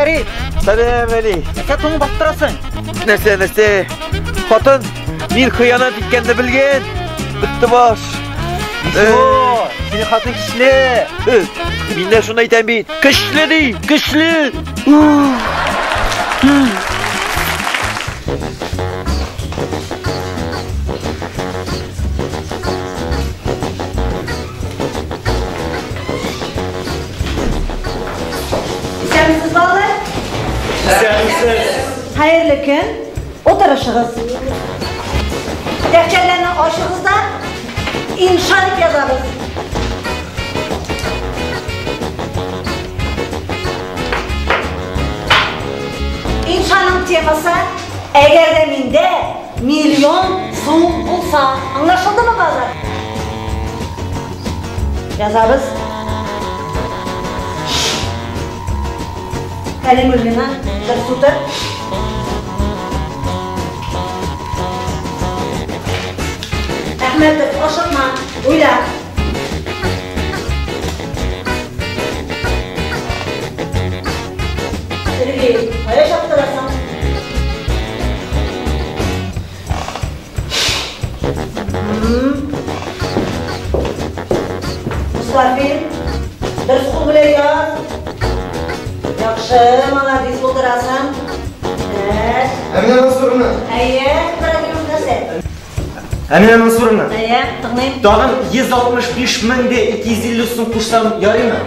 Фәрит! Сәлам, Әли! Нәрсә туңып аптырасың? Нәрсә, нәрсә? Хатын, мин хыянат иткәнне белгән. Бетте баш. Ничего, синең хатын көчле. Мин дә шуны әйтәм бит. Көчле ди, көчле. Исәнмесез, балалар? Исәнмесез. Хәерле көн. Утырышыгыз. Дәфтәрләрне ачыгыз да инша дип язабыз. Иншаның темасы әгәр дә миндә миллион сум булса. Аңлашылдымы, балалар? Язабыз. Кәлимуллина, дөрес утыр. Әхмәтов, ашыкма, уйла. Сергей, кая чаптырасың? Мустафин, дөрес кул белән яз. Яхшы, молодец булдырасың. Әминә Мансуровна. Әйе, Ибрагимов, нәрсә? Әминә Мансуровна. Әйе, тыңлыйм. Тагын 165 мең дә 250 сум кушсам ярыймы?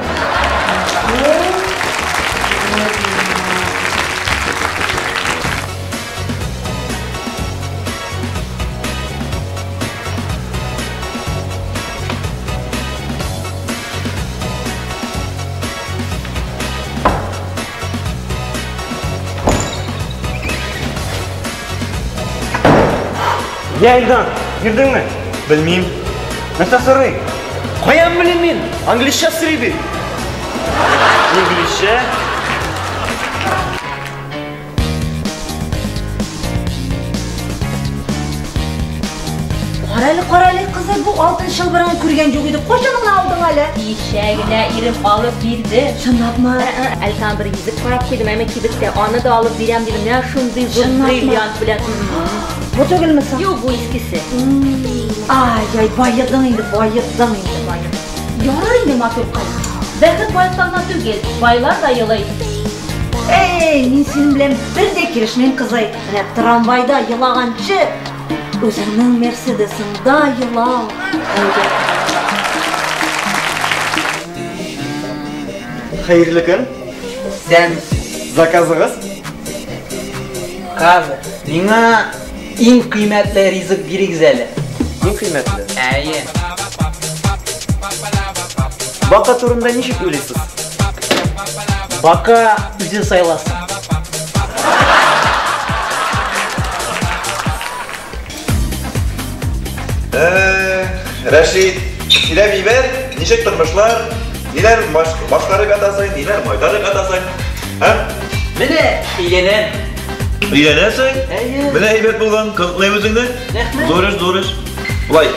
Я, Илдан, бирдеңме? Белмим. Нәрсә сорый? Каян белим мин? Английча сорый бит. Инглизчә? Карале, карале, кызый, бу алтын чылбырын күргән юк иде. Кайчан гына алдың әле? Кичә генә ирем алып бирде. Чынлапмы? Әле тагын бер йөзек карап куйдым, әмма кибеттә аны да алып бирәм дидем. Менә шундый зур Чынлапмы? бриллиант белән. Бу түгелме соң? Юк, бу искесе. Ай-яй, баедың инде, баедың инде, баедың. Ярар инде, матур кыз. Бәхет байлыктан гына түгел, байлар да елый. Эй, мин синең белән бер дә килешмим, кызый. Менә трамвайда елаганчы, үзеңнең Мерседесыңда ела. Әйдә. Хәерле көн. Исәнмесез. Заказыгыз? Хәзер миңа иң кыйммәтле ризык бирегез әле. Иң кыйммәтле? Әйе. Бака турында ничек уйлыйсыз? Бака үзе сайласын. Рәшит, сөйләп җибәр, ничек тормышлар, ниләр башлары катасың, ниләр майлары катасың, ә? Менә өйләнәм. Өйләнәсең? Әйе. Менә әйбәт булган, котлыйм үзеңне. Рәхмәт. Зур эш, зур эш. Болай,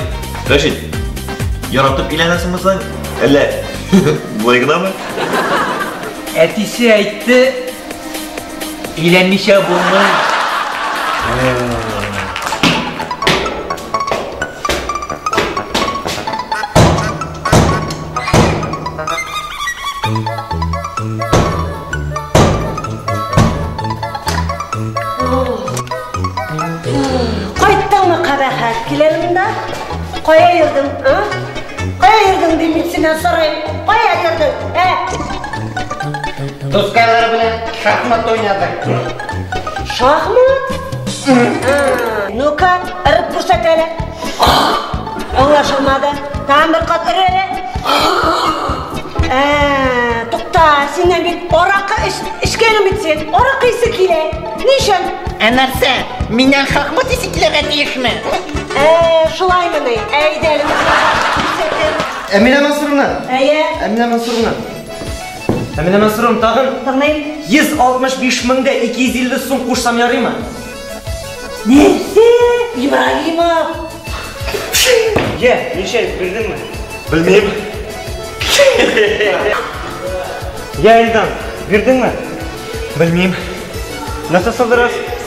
Рәшит, яратып өйләнәсеңме соң? Әллә болай гынамы? Әтисе әйтте, өйләнмичә булмый. Кайттыңмы, кабахәт? Киләле монда. Кая йөрдең, а? Кая йөрдең дим мин синнән сорыйм. Кая йөрдең, ә? Дускайлар белән шахмат уйнадык. Шахмат? Ну-ка, ырып күрсәт әле. Аңлашылмады. Тагын бер кат ыр әле. Тукта, синнән бит аракы эчкәнең бит син. Аракы исе килә. Ни өчен? Ә нәрсә? Миннән шахмат исе килергә тиешме? Шулаймыни? Әйдә әле, мин сиңа күрсәтәм. Әминә Мансуровна. Әйе. Әминә Мансуровна. Әминә Мансуровна, тагын Тыңлыйм. 165 мең дә 250 сум кушсам ярыймы? Нәрсә? Ибрагимов. Е, ничә, бирдеңме? Белмим. Я, Илдан, бирдеңме? Белмим. Нәрсә салдырасыз?